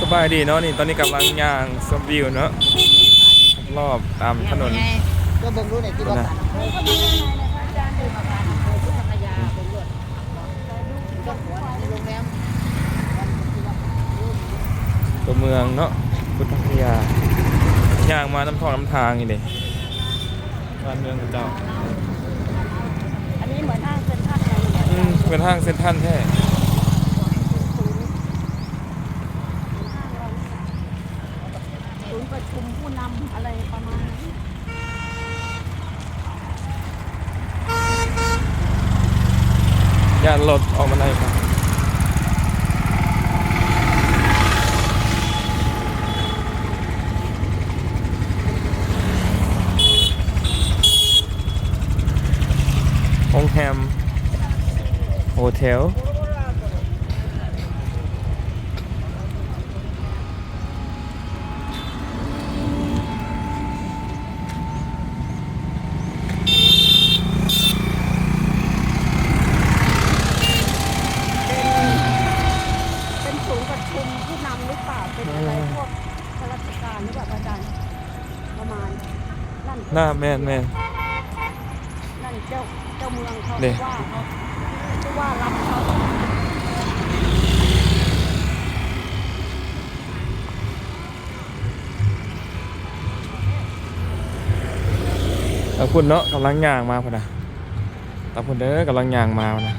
ສະບາຍດີເນາະ ນີ້ຕອນນີ້ກຳລັງຍ່າງຊົມວິວເນາະ ລອບຕາມຖະໜົນ ກໍເບິ່ງດູນີ້ ທີ່ວ່າ ຕົວເມືອງເນາະ ພຸດທະຄະຍາ ຍ່າງມານຳທ້ອງນຳທາງນີ້ເດ້ ບ້ານເມືອງຂອງເຈົ້າ. ອັນນີ້ເໝືອນຫ້າງເຊັນທຣັນເລີຍ ອືມ ເໝືອນຫ້າງເຊັນທຣັນແທ້. ສູນປະຊຸມຜູ້ນຳອະໄລປະມານນັ້ນ ຢ້ານລົດອອກມາໄດ້ຄັບ ໂຮງແຮມ ໂຮເທວ. ເປັນ ເປັນສູນປະຊຸມຜູ້ນຳຫຼືເປົ່າ ເປັນອະໄລ ເອີ ພວກຂ້າລາຊະການຫຼືວ່າອາຈານ ປະມານນັ້ນ ໜ້າແມ່ນໆ. ນັ້ນເຈົ້າ ເຈົ້າເມືອງເຂົາ ເດ້ ຜູ້ວ່າເຂົາ ຜູ້ວ່າລັດເຂົາ ທາງພຸ້ນເນາະ ກຳລັງຍ່າງມາພຸ້ນນະ ທາງພຸ້ນເດີ ກຳລັງຍ່າງມາພຸ້ນນະ.